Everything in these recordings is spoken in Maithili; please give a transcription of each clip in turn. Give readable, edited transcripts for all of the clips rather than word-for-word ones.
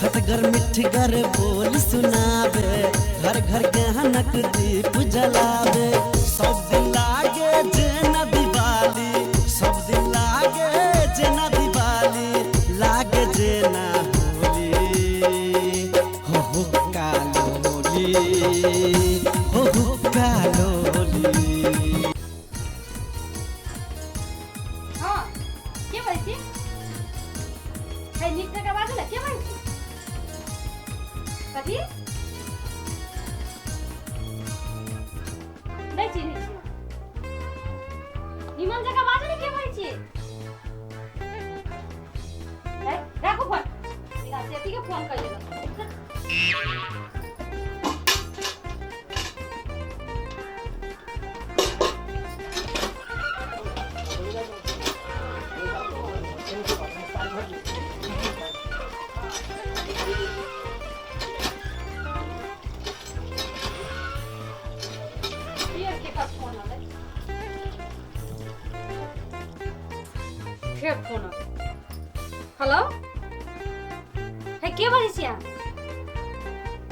खटगर मिठगर बोल सुनावे, घर घर ज्ञानक दीप जलावे। सब दिन लागे जेना दिवाली, सब दिन लागे जेना दिवाली, लागे जेना होली। हो हो कालोली, हो हो कालोली। हाँ, के बजै छी? है, नीक जकाँ बाजू ने, के बजै छी? कथी नहि चिन्है छी? निमन जकाँ बाजू ने, के बजै छी? है, राखू फोन। बिना सेती के फोन कर लेलहुँ। फेर केकर फोन अलै? फेर फोन अलै। हेलो, हे, के बजै छी अहाँ?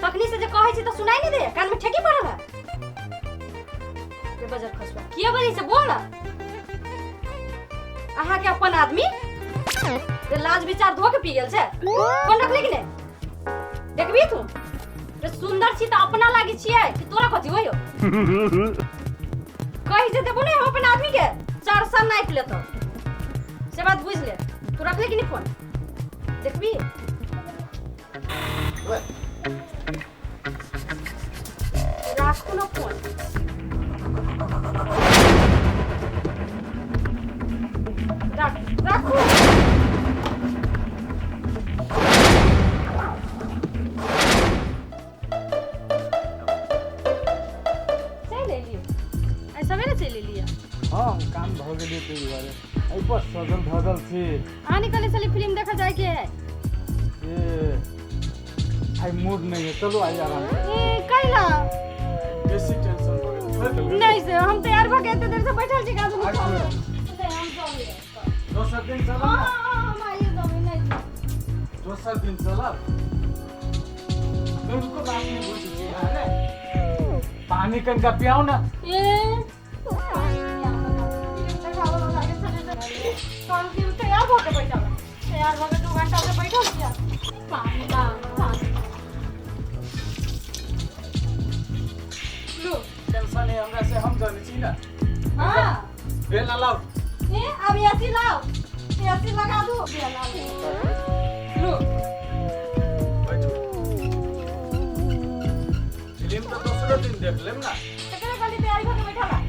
तखनी से जे कहै छी तऽ सुनाइ नहि दैया? कानमे ठेकी पड़ल है? रे बजर खसुआ, के बजै छै बोल। अहाँके अपन आदमी रे, लाज विचार धो के पी गेल छै। फोन रखले कि नहि? देखबी तू रे, सुंदर छी तऽ अपना लागी छियै कि तोरा कथी होयो? कहि जे देबो ने हम अपन आदमी के, चार साल नापि लेतो, से बात बुझि ले। तू रखले कि नहि फोन? देखबी। राखू ना फोन। राख, राखू। चलि एलियै? आइ सवेरे चलि एलियै। हँ, काम भऽ गेलै ताहि दुआरे। एहि पर सजल धजल छी। अहाँ निकले छली, फिल्म देखऽ जायके है। ए, आइ मूड नहीं है, चलो आइ आराम से। ए, कैला? बेसी टेंशन भऽ गेल। नहीं से हम तैयार भऽ के एते देर से बैठल छी, काज आइ नहीं, हम जाऊंगे। दोसर दिन चलब। हाँ ने? हाँ, हम आइए जाऊंगे, नहीं। दोसर दिन चलब। कनिको बात नहि बुझै छी अहाँ ने। पानी कनिका पियाउ ने। ए, तैयार भऽ के बैठल, तैयार भऽ के 2 घंटा से बैठल छियै। पानी लाउ, पानी लू। टेंशन है हमरा से हम जानै छी ने। हाँ। बेला लाउ। ए, अब एसी लाओ, एसी लगा दू, बेला लू। बैठू। फिल्म तऽ दोसरो दिन देख लेब ने। तकरे खाली तैयारी भऽ के बैठल है।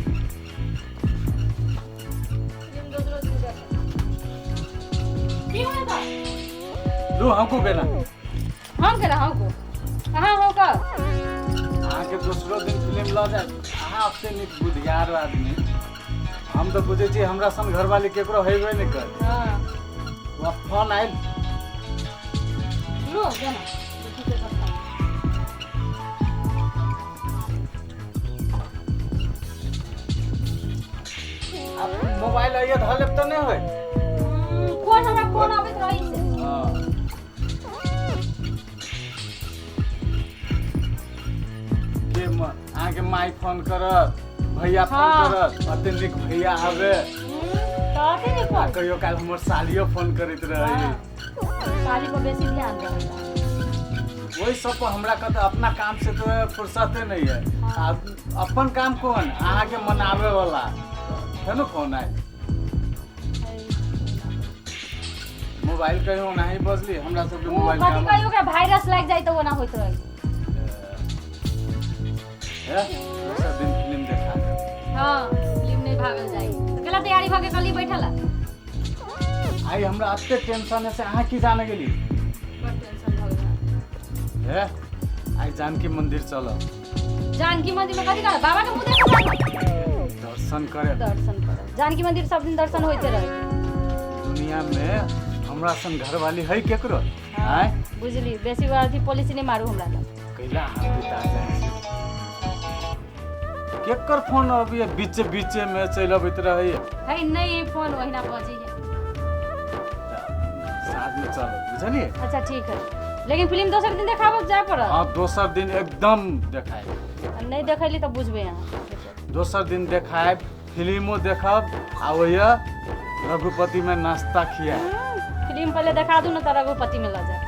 फिल्म दोसरो दिन देख की होय था? लू, हमको बेला। हम केला हमको कहाँ हो का? अहाँके दोसरो दिन फिल्म लऽ जायत। अहाँ अपने नीक बुधियार आदमी, हम तऽ बुझै छी हमरा सन घरवाली केकरो हेबे नहि कर। वहाँ फोन आयल। लो जाना, देखी के करता। आब मोबाइल आइए धऽ लेब तऽ नहि होय। कोन हमरा फोन आबैत रहै छै। हँ। के अहाँके माय फोन करत, भैया फोन करत, अते नीक भैया आबे। तऽ अथी नहि फोन। कहियो काल हमर सालियो फोन करैत रहै। साली पर बेसी ध्यान रहै। वही सब पर हमरा कहते अपना काम से तो फुर्सते नहीं है। आ अपन काम कौन, अहाँके मनावे वाला है ने। फोन आयल, मोबाइल कहियो ओनाही बजली हमरा सबके ओ मोबाइल कथी काम कहियो ओकरा वायरस लागि जाइ तऽ ओना होइत रहै। है, दोसर दिन फिल्म देखा देब। हँ, फिल्म नहि भागल जाइ तऽ केला तैयारी भऽ के कली बैठल है? आइ हमरा एते टेंशन है से अहाँ की जाने गेली। बड़ टेंशन भऽ गेल। हे, आइ जानकी मंदिर चलब। जानकी मंदिर में कथी करब? बाबा के मुँह देखऽ? दर्शन करे। दर्शन करब? जानकी मंदिर सब दिन दर्शन होइते रहे। दुनिया में हमरा सन घरवाली है केकरो आय? बुझली, बेसी अथी पॉलिसी नहि मारू हमरा लग। कैला अहाँ पिता जाइ छी? केकर फोन अभी बीचे बीचे में चलि अबैत रहैए? है नहीं, फोन ओहिना बजै है। साँझ में चलब, बुझलियै? अच्छा, ठीक है। लेकिन फिल्म दोसर दिन देखाबऽ जाय पड़त। हाँ, दोसर दिन एकदम देखायब। आ नहि देखैली तऽ बुझबै अहाँ। दोसर दिन देखायब, फिल्मो देखब आ ओहिया रघुपति में नाश्ता खियाएब। फिल्म पहले देखा दू ना तऽ रघुपति में लऽ जायब।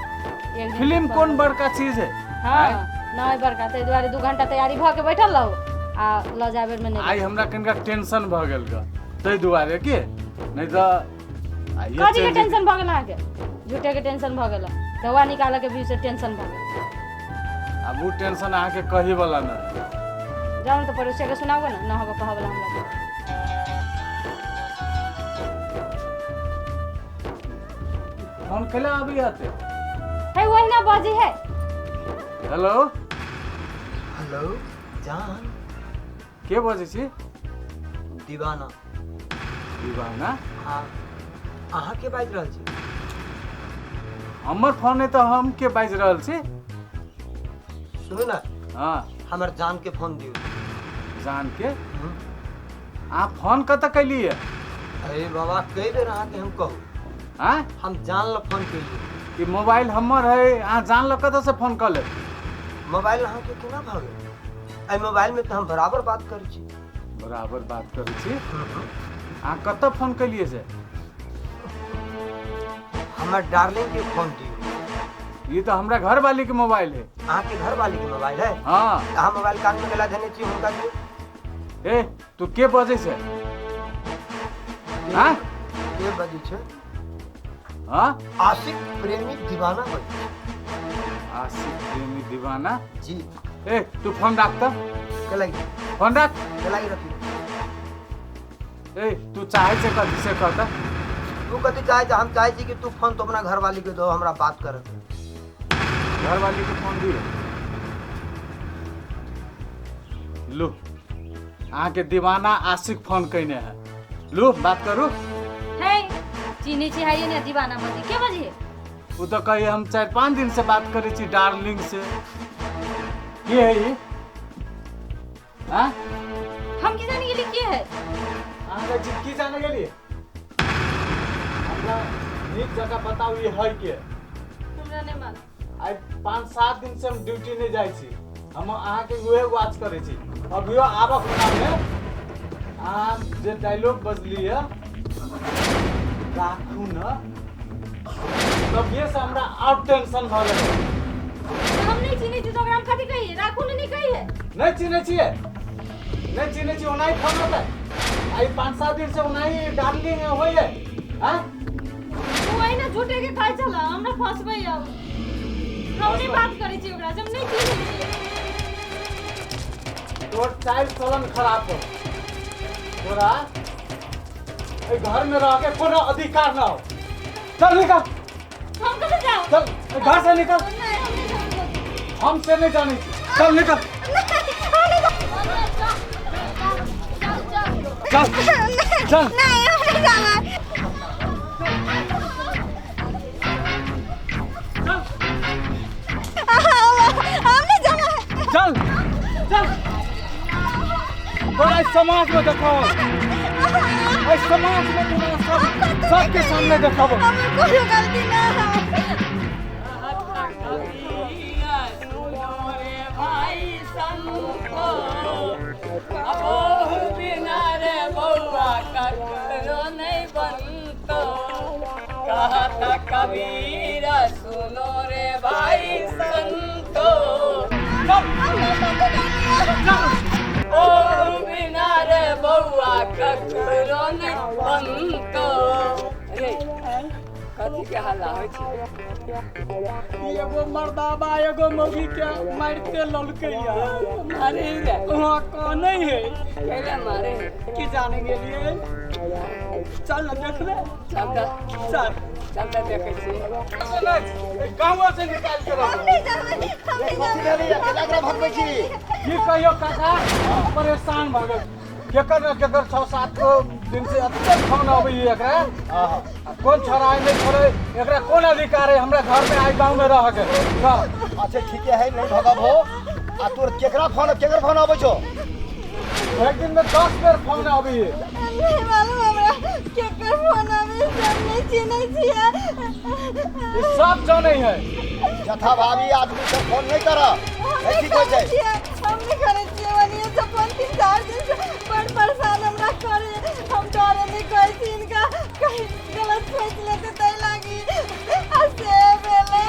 एक दिन फिल्म कोन बड़का चीज है? हाँ, नहि बड़का, ताहि दुआरे 2 घंटा तैयारी भऽ के बैठल रहू आ लऽ जाय बेर में नहि। आइ हमरा कनिका टेंशन भऽ गेल ग, ताहि दुआरे के नहि तऽ आइए कथी के चलि जेती। टेंशन भऽ गेल अहाँके? झूठे के टेंशन भऽ गेल, दवा निकालऽ के भी से टेंशन भऽ गेल। आब ओ टेंशन अहाँके कही वाला नहि। जाउ ने तऽ पड़ोसिया के सुनाउ ने, न होगा कहऽ वाला हमरा। फोन कैला अभी आते है, वही ना बाजी है। हेलो। हेलो जान। के बजै छी? दीवाना। दीवाना? हाँ, अहाँ के बाजि रहल छी? हमर फोन है तऽ हम के बाजि रहल छी? सुनू ना। हाँ। हमर जान के फोन दियौ। जान के? अहाँ फोन कतऽ कैलियै? अरे बाबा, कई बेर अहाँके हम कहू। हाँ? हम जान ल फोन कैलियै। ई मोबाइल हमर है, अहाँ जान ल कतऽ से फोन कऽ लेब? मोबाइल अहाँके केना भऽ गेल? एहि मोबाइल में तऽ हम बराबर बात करै छी। बराबर बात करै छी? अहाँ कतऽ फोन कैलियै से? हमर डार्लिंग के फोन दियौ। ई तऽ हमरा घरवाली के मोबाइल है। अहाँके घरवाली के मोबाइल है? हाँ। अहाँ मोबाइल कान में गला देने छी हुनका दियौ। ए, तू के बजै छै? हाँ? के बजै छै? हाँ? आशिक प्रेमी दीवाना बजै छै। आशिक प्रेमी दीवाना? जी। ए, तू फोन राख तऽ। केलाई? फोन राख। केलाई रखी? ए, तू चाहे छै कथी से कह तऽ। तू कथी चाहे छै? हम चाहे छी कि तू फोन तो अपना घरवाली के दो, हमरा बात करे। घरवाली के फोन दिए। लू, अहाँके दीवाना आशिक फोन कैने है। लू, बात करू। है, चिन्है छी है ने दीवाना बजी। के बजी? ओ तऽ कही हम 4-5 दिन से बात करै छी डार्लिंग से। के है ई? हाँ? हम की जाने गेली के है? अहाँ कहै छी की जाने गेली? हमरा नीक जकाँ बताउ ई है के? हमरा नहि मालूम। आइ 5-7 दिन से हम ड्यूटी नहि जाइ छी, हम अहाँके उहे वाच करै छी। अभियो आबक में अहाँ जे डायलॉग बजलियै राखू न, तभिए से हमरा और टेंशन भऽ गेल। हम नहि चिन्है छी तऽ ओकरा हम कथी कहियै? राखू ने नहि कहियै। नहि चिन्है छियै, नहि चिन्है छियै, ओनाही फोन होतै। आइ 5-7 दिन से ओनाही डार्लिंग होइए। हाँ? ओ अहिना झूठे के कहै छल, हमरा फंसबै अब। हम नहि बात करै छी ओकरा से, हम नहि चिन्है छियै। तोर चालि चलन खराब हो तोरा, एहि घर में रह के कोनो अधिकार न हो। चल निकल। हम कतऽ जाउ? चल एहि घर से निकल। नहीं, हम नहीं जाउ। हम से नहीं जानै छी। चल निकल। चल चल। नहीं, हम नहीं जाना। हम नहीं जाना। चल चल, तोरा समाज में देखाओ, एहि समाज में तोरा सब सबके सामने देखाबो। हमर कोनो गलती ना है। कबीर सुनो रे भाई संतो, ओ बिना रे बौआ ककरो नहीं बनतो। रे कथी के हल्ला होइ छै? एगो मर्दाबा एगो मौगी के मारिते ललकै या। मारे रे? वहाँ कौन है? कैला मारे है? की जाने गेलियै? चल ना देखबे। चल तऽ। चल। चल तऽ देखै छी। गाँव से निकाल के रखो। हम नहीं जाना, हम नहीं जाना। भगबै छी? की कहियो काका, परेशान भऽ गेल। केकर न केकर 6-7 गो दिन से एते फोन अबैया एकरा। आ कोन छोड़ा है नहीं छोड़े, एकरा कोन अधिकार है हमरा घर में आई गाँव में रह के? चल। अच्छा ठीके है, नहीं भगब हो। आ तोर केकरा फोन, केकर फोन अबै छौ? एक दिन में 10 बेर फोन अबैया। नहीं मालूम हमरा केकर फोन आबै छै, हम नहीं चिन्है छियै। ई सब जानै है। जथाभावी आदमी सब फोन नहीं करऽ, हम नहीं नहीं ठीक होइ करै छै। छियै, हम नहीं करै छियै। वनिए से फोन 3-4 दिन से बड़ परेशान हमरा करे। हम डरे नहीं कहै छी इनका, कहीं गलत सोच लेते तै लागी आ से भेलै।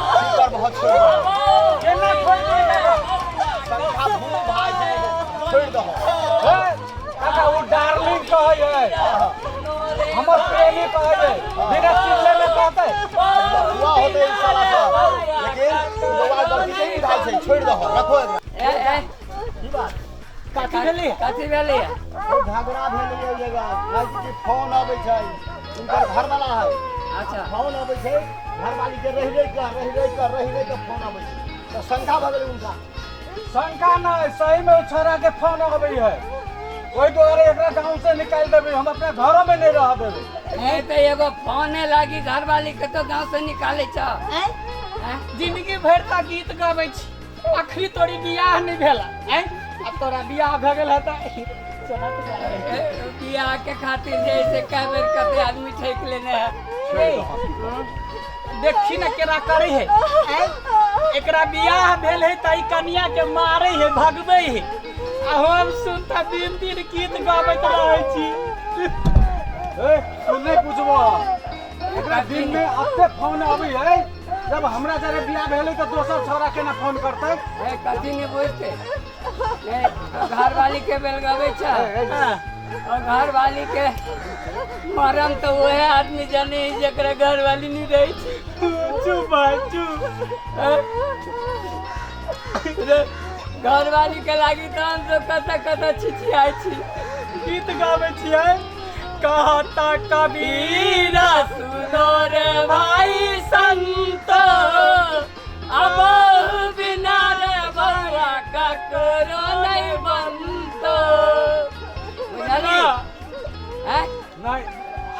की करबह, छोड़ि दहो। केना छोड़ि देबै? शंखा भूल भाइ छै, छोड़ि दहो। हे, काका ओ डार्लिंग कहै है, हमर प्रेमी कहै है, बिना चिल्ले में कहतै? लफुआ होतै ई साला सब, लेकिन बौआ गलती नहीं बुझाइ छै, छोड़ि दहो, रखो एकरा। ए ए की बात? कथी भेलै? कथी भेलै? ओ झगड़ा भेलै ओहि जगह, कहै छै कि फोन अबै छै, हुनकर घरवाला है। अच्छा। फोन अबै छै घरवाली के, रहि रहि कऽ रहि रहि कऽ रहि रहि कऽ फोन अबै छै, तऽ शंका भऽ गेलै हुनका। शंका नहीं, सही में ओ छोरा के फोन अबै है, ओहि दुआरे एकरा गाँव से निकालि देबै, हम अपना घरो में नहीं रह देबै। ए तऽ एगो फोने लागी घरवाली के तो गांव से निकाले छ। जिंदगी भरि तक गीत गाबै छी, अखनी तोरी बियाह नहि भेला। आँय, आब तोरा बियाह भऽ गेल है तऽ बियाह के खातिर जैसे कए बेर कते आदमी ठेक लेने है। देखी न केना करे है। आँय, एकरा बियाह भेल है तऽ ई कनिया के मारे है, भगबै है, आ हम सुनता दिन दिन गीत गाबैत रहै छी। ए, तू नहीं पूछबो, एकरा दिन में अते फोन अबै है, जब हमरा जरे बियाह भेलै तऽ दोसर छोरा केना फोन करतै? ए कथी नहीं बुझते, ए घरवाली के बेलगाबै छ और घरवाली के मरम तो वह आदमी जाने है जकरा घरवाली नहीं रही छै। चुप भाई चुप। रे, घरवाली के लागी तो हम सब कतऽ कतऽ छिछियाइ छी। गीत गाबै छियै, कहता कबीरा सुनो रे भाई संत, अब बिना रे बउआ ककरो नहीं बनतो। बुझली? हैं? नहीं,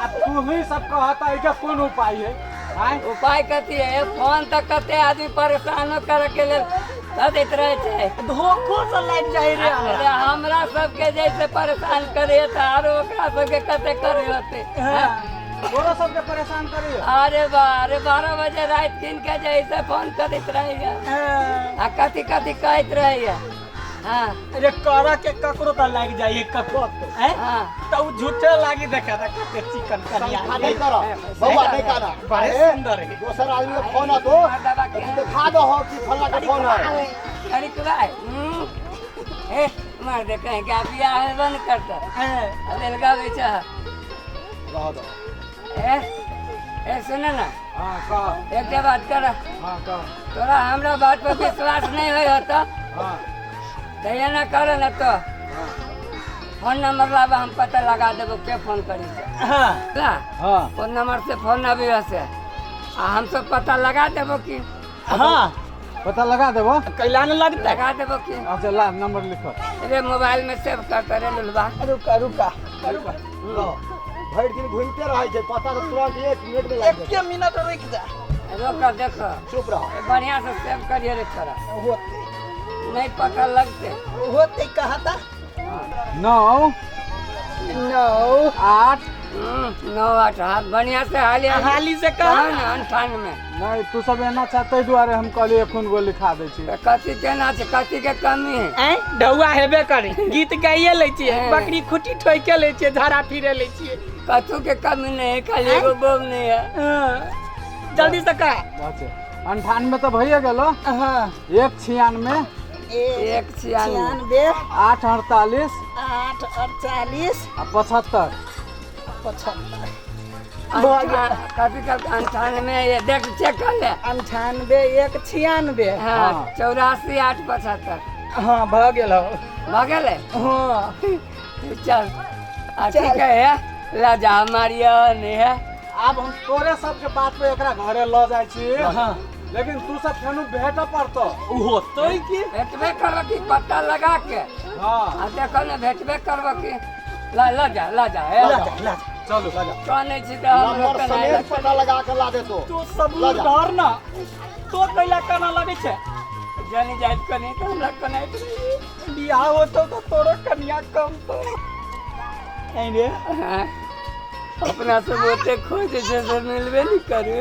आ तू ही सब कहता एकर कोन उपाय है? आँय? उपाय कथी है? फोन तऽ कते आदमी परेशानो करे के लेल दैत रहे छै। धोखो से लागि जाइ रे अरे हमरा। हमरा सबके जैसे परेशान करे तऽ आरो ओकरा सबके कते करे होते। तोरो सबके परेशान करी? अरे बा, अरे 12 बजे राति किन के जैसे फोन करैत रहैया आ कथी कथी कहैत रहैया। हाँ। अरे कर के ककरो तऽ लागि जाइ है ककरो। आँय? हाँ। तऽ उ झूठे लागी देखा था कते चिकन कनिया। शंका नहीं करऽ बौआ, नहीं करऽ। बड़े अरे, सुंदर है। दोसर आदमी के फोन अतो तऽ तू देखा दहो कि फल्ला के फोन है। अरे भाई, ए मार दे कहीं क्या बियाह है बंद करता बेलगा बेचा रह दहो। ए ए सुन ना। हाँ कह। एक बात कर। हाँ कह। तोरा हमरा बात पर विश्वास नहीं होय होता। हाँ। तो ये ना कर ना तो फोन नंबर लाबा, हम पता लगा देबो के फोन करी से। हाँ। ला। हाँ। फोन नंबर से फोन अभी से आ हम सब पता लगा देबो की। हाँ। पता लगा देबो? कैला न लगता? लगा देबो की। अच्छा ला नंबर लिखो। अरे मोबाइल में सेव करता रे लुलबा। रुका रुका। लो, भरि दिन घूमिते रहै छै, पता तऽ तुरंत 1 मिनट में लागि एक मिनट रुक जा। रोक देखो। चुप रहो। बढ़िया से सेव करिए रे छोरा। होते नहीं पता लगते। होते कहता 9 9 8 9 8। हाँ बढ़िया से हाली हाली से कह ना 98। नहीं तू सब एना चाहते दुआरे हम कहलिए एखन गो लिखा दै छी। तऽ कथी केना छै, कथी के कमी है? आँय ढौआ हेबे करे, गीत गाइए लै छियै, बकरी खुटी ठोके लै छियै, झाड़ा फिरे लै छियै। कथू के कमी नहीं है, खाली एगो बोम नहीं है। हाँ। जल्दी से कह। अच्छा 98 तऽ भइए गेलो। हाँ। 1 96 1 96 8 48 8 48 आ 75 75। कथी कल 98 ये देख चेक कर ले। 98 1 96। हाँ 84 8 75। हाँ भऽ गेल हौ। भऽ गेलै? हाँ। चल आ ठीक है, ला जा मारिया नहीं है। आब हम तोरे सबके बात पे एकरा घरे लऽ जाइ छी। हाँ। लेकिन तू सब फेनु भेट पड़तो। होतै की? भेटबे करबो की पता लगा के। हाँ। आ देखो ने भेटबे करबो की। ला ला जा ला जा ए। ला जा ला जा। चलू ला जा। कौन छी तऽ हम नंबर लोग समेत पता लगा के ला देतो। तू सबूर धर ना, तो कैला केना लगै छै? जानी जाइत कनी तऽ हमरा कनाइत बियाह होतौ तऽ तोरो कनिया कम तो। ऐं रे। हाँ। अपना सब ओते खोजे छै से मिलबे नहि करे।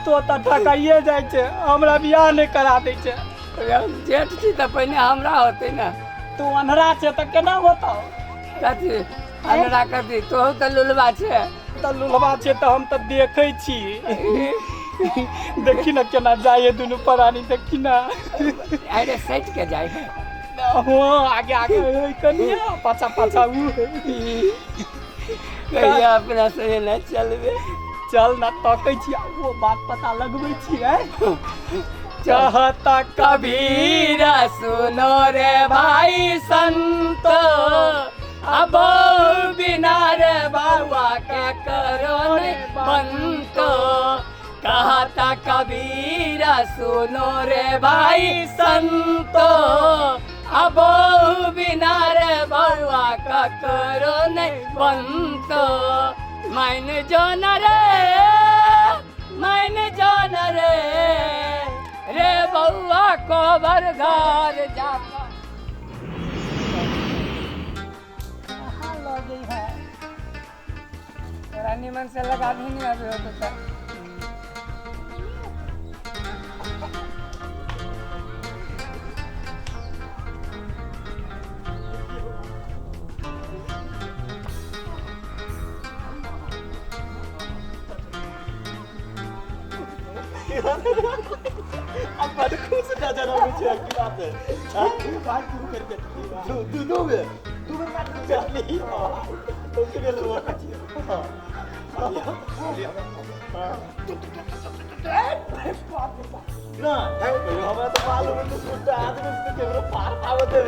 तो तऽ ठकाइए जाइ छै, हमरा बियाह नहि करा दै छै। हम जेठ छी तऽ पहिने हमरा होतै ने। तू अन्हरा छै तऽ केना होतौ? कथी अन्हरा कथी, तोहू तऽ लुलबा छै। तऽ लुलबा छै तऽ हम तऽ देखै छी। देखी ने केना जाइए दुनू प्राणी, देखी ने। अरे सटि के जाइ है। हाँ, आगे आगे है कनिया, पाछा पाछा ऊ है। कहिया अपना से एना चलबे? चल ना, तकै छी आ ओ बात पता लगबै छी। चाहता कबीर सुनो रे भाई संतो, अब बिना रे बाबा के करो ने बनतो। कहता कबीर सुनो रे भाई संतो, अब बिना रे बउआ का करो नहीं बनतो। मैंने जान रे, मैंने जान रे, रे बउआ को बर घर जाता। कहाँ लगे है? तोरा निमन से लगा भी नहीं अभी होते तो। अब बड़ खुश नजर आबै छै। की बात है? बात शुरू करके दू दू बेर, दू बेर काट चली तो के गेल। हां, ना हमरा तऽ मालूम है, तू कुत्ता आदमी से केकरो पार पावत रे।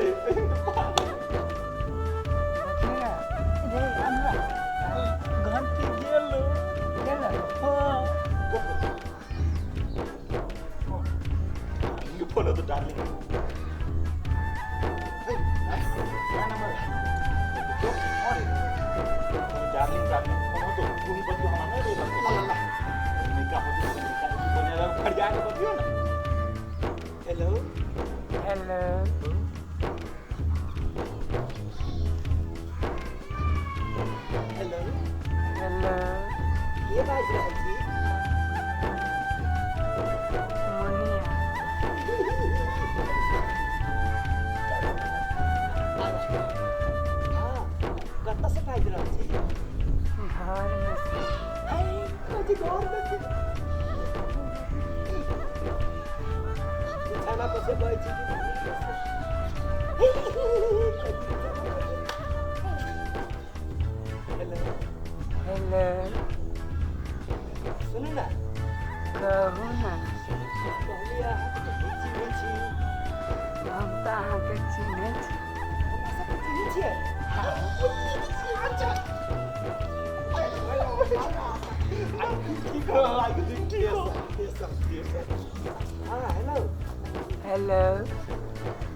रे हमरा घंटी गेल। गेल? हाँ। फोन तो डार्लिंग डार्लिंग डार्लिंग फोन तो तू ही बतियो, हमरा नहीं रे बतियो। ला ला निका हो, निका बने रह, फरिया के बतियो ना। हेलो। हेलो। हेलो। हेलो। के बाजि रहल छी? मुनिया। हाँ, कतऽ से बाजि रहल छी? घर में से। कथी घर में से? बिछाना पर से कहै छी कि हेलो। हेलो। सुनू ने। कहू ने। कहलियै अहाँके तऽ बहुत चिन्है छी। हम तऽ अहाँके चिन्है छी। हमरा सबके चिन्है छियै? की कहो आई ठीक हो? हाँ, हेलो। हेलो।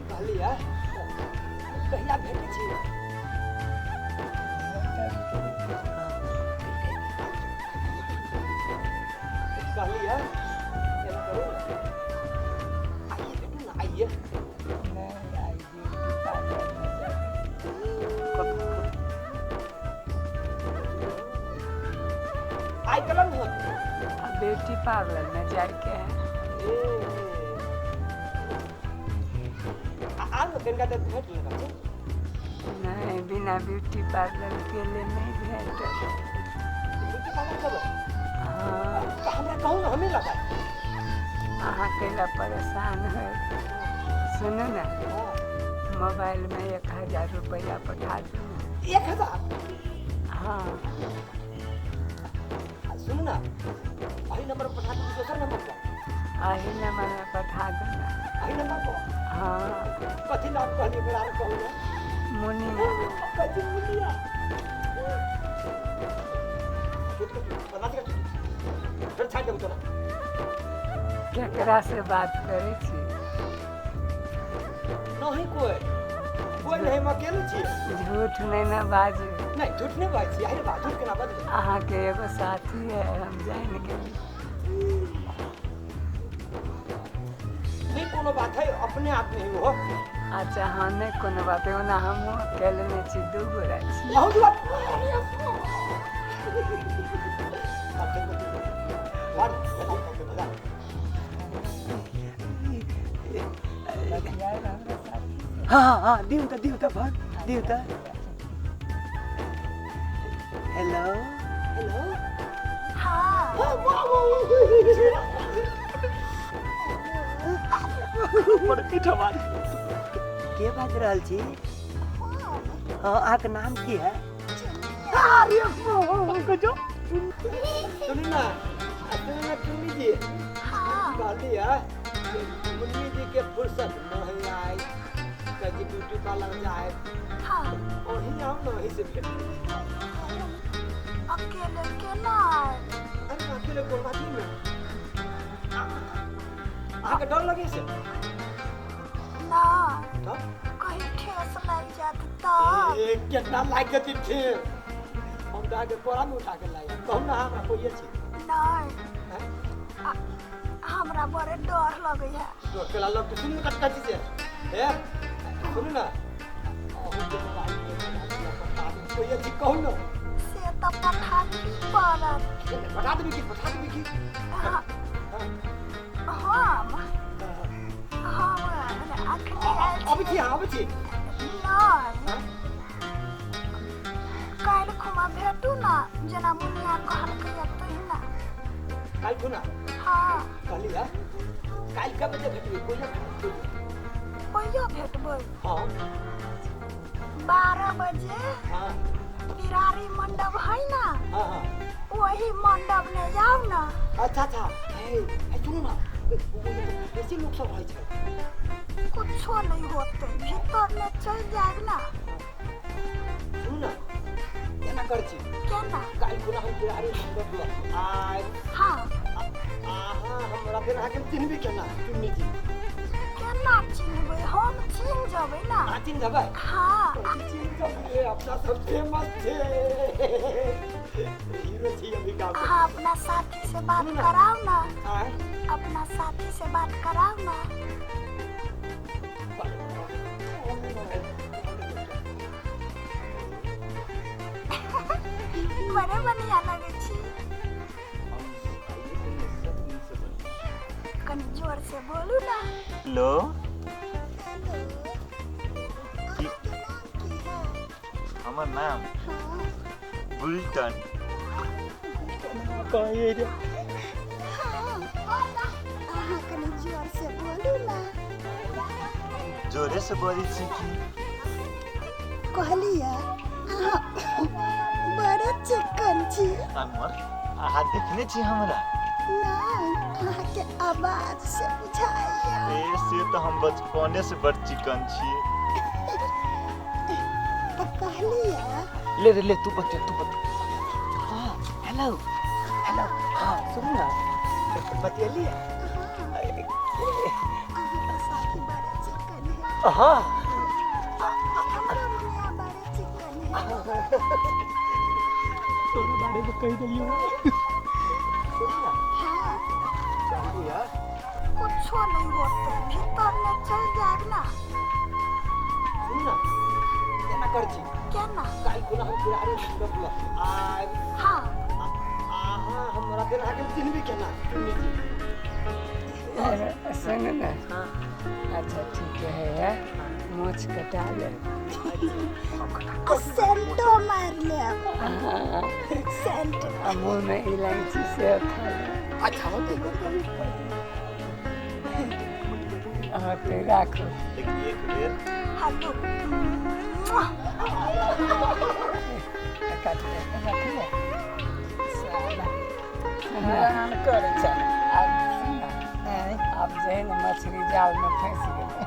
कहलियै कहिया भेटै छी? कहलियै एना करू ने, आइए भेटू ने, आइए। नहीं, आई ब्यूटी पार्लर में जाके। आइ कलम होत। आ ब्यूटी पार्लर में जाके है। ए आ ने कनिका देर भेट लेबाक छै। नहीं, बिना ब्यूटी पार्लर के लिए नहीं भेटत। ब्यूटी पार्लर जेबै? हाँ। तऽ हमरा कहू ने, हमे लगाए। अहाँ कैला परेशान है? सुनू ने। हाँ। मोबाइल में 1000 रुपया पठा दू ने। 1000? हाँ। आ, सुनू ने, एही नंबर पर पठा दू कि दोसर नंबर पर? अही नंबर में पठा दू ने। एही नंबर पर? हाँ। कथी नाम कहलियै बेर आर कहू ने। मुनिया। कथी? मुनिया। बदमाशी कर, फिर छाड़ि देबौ तोरा। केकरा से बात करै छी? नहीं, कोई कोई नहीं, हम अकेले छियै। झूठ नहीं ना बाजू। नहीं, झूठ नहीं बाजै छियै। अरे बा, झूठ केना बजबै? अहाँके एगो साथी है, हम जानि गेली। नहीं, कोनो बात है, अपने आप नहीं हो। अच्छा, हाँ, नहीं कोनो बात है। ओना हमहूँ अकेले नहि छी, दू गोरा छी। अहूँ दू। हाँ हाँ हाँ, दिउ त, दिउ त फोन, दिउ त। Hello hello. हाँ। बड़ मीठ आवाज। के बाजि रहल छी? हाँ, अहाँके नाम की है? सुनू ना, सुनू ना चुन्नी जी। हाँ। कहली है मुन्नी जी के फुर्सत नहीं आए, कभी ब्यूटी पार्लर जाए। हाँ। वहीं आओ ना, वहीं से भेट। अकेले केना आयब? अरे अकेले कोन बात नहीं में, अहाँके डर लगे से? ना। तब कहीं ठेस लागि जायत तब। ए, केतना लागि जेतै ठेस, हम तऽ अहाँके कोरा में उठा के लाइ। कहू ना, हमरा कोई छै? नहीं, हमरा बड़े डर लगे है। डर केला लगतै? सुनू ने कटका चीज ए, सुनू ना, अहूँ के मोबाइल में पठा देब, कोई छै? कहू ना। से तऽ पठाबी पड़त। पठा देबी की? पठा देबी की? हाँ, हम हम अखनी आयल। अबै छी, अबै छी। नहीं, काल्हि खुमा भेटू ना, जेना मुनिया कहलकै तहिना। काल्हि खुना? हाँ। कहली है काल्हि कए बजे भेटबै? कोई ना भेटबै? कहियो भेटबै? हाँ। 12 बजे। हाँ। बिरारी मंडप है ना? हाँ हाँ। वही मंडप में जाओ ना। अच्छा अच्छा। हे हे, सुनू ना, बेसी लोक सब रहै छै। कुछो नहीं होते, भीतर में चल जाएब ना। सुनू ना, एना कर छी। केना? काल्हि खुना हम बिरारी मंडप लग आयब। हाँ। अहाँ हमरा फेर अहाँके चिन्हबी केना चुन्नी जी? केना चिन्हबै? हम चिन्ह जेबै ना। अहाँ चिन्ह जेबै? हाँ। चिन्ह जेबै, अपना सब फेमस छै, हीरो छी अभी गाँव के। अहाँ अपना साथी से बात कराओ ना। आँय? अपना साथी से बात कराओ ना। बड़े बढ़िया लगे छी। कनी जोर से बोलू ना। हेलो। अहाँके नाम की है? हमर नाम? हाँ। बुलटन। हाँ, अहाँ कनी जोर से बोलू ना। जोरे से बजै छी की? कहलियै अहाँ बड़े चिकन छी। हमर अहाँ देखने छी हमरा? नहीं, अहाँके आवाज से बुझाइया। ए, से तऽ हम बचपने से बड़ चिकन छी। तऽ कहलियै। ले रे ले, तू बच्चा, तू बच्चा। हाँ, हेलो हेलो। हाँ, सुनू ना, बतियली है? अहाँके साथी बड़े चिकन है। हाँ। हमरो मुनिया बड़े चिकन है। तोरा बारे में कहि देलियौ। हाँ। कहली है कुछो नहीं होते, भीतर में चल जाएब ना। सुनू ना, एना कर छी। केना? काल्हि खुना हम बिरारी मंडप लग आयब। हाँ। अहाँ हमरा फेर अहाँके चिन्हबी केना चुन्नी जी? सुन ना। अच्छा ठीक है, मोछ कटा ले। आ सेंटो मारि लेब, सेंट। आ मुँह में इलायची से खा ले। अच्छा होते। हाँ, तो राखो। लेकिन एक बेर। हेलो। काट ले, रख ले साला। हैरान करै छै। आब सुन ना, आब जे है ना मछली जाल में फंस गेलै,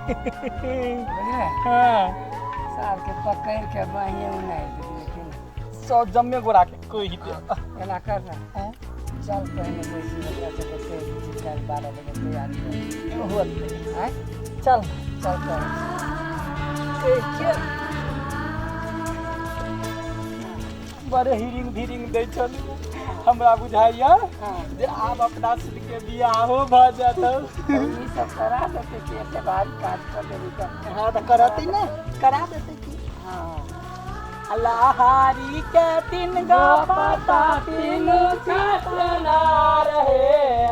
बुझले? हाँ। साल के पकड़ के बाहिए उनाइ देबै, लेकिन सौ जम्मे गोरा के कोई दे। एना कर ना, चल पहले बेसी ओकरा सबके कहि दै छी, काल्हि 12 बजे तैयारी कर। होतै। आँय? चल। चल कर। ए, बड़े हिरिंग धिरिंग दै छल, हमरा बुझाइया जे आब अपना सबके बियाहो भऽ जात। ई सब करा देतै कि एते भारी काज कऽ देबी तऽ? हाँ, तऽ करतै ने, करा देतै की। हाँ। लहारी के तीन गो पता तीनू छतना रहे,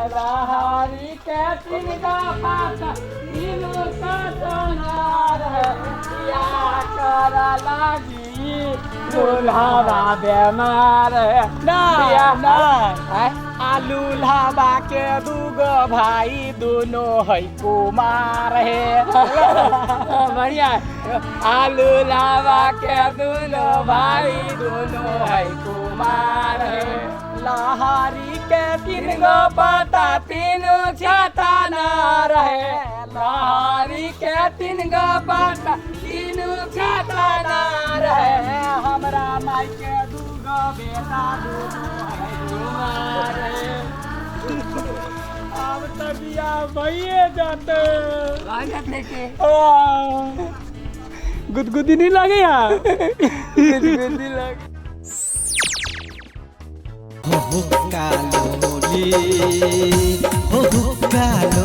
लहारी के तीन गो पता तीनू छतना रहे। बियाह कर लागी दुल्हावा बेमार है। ना ना आलू लाबा के दूगो भाई दोनों है कुमार है। बढ़िया, आलू लाबा के दोनों भाई दोनों है कुमार है। लहारी के तीन गो पता तीनों छाता ना रहे, लहारी के तीन गो पता तीनों छाता ना रहे। हमरा माई के दूगो बेटा दोनों है कुमार है। अब तो बियाह भइए जाते। गुदगुदी नहीं लगे यार, गुदगुदी लगे। हो कालोली, हो कालोली।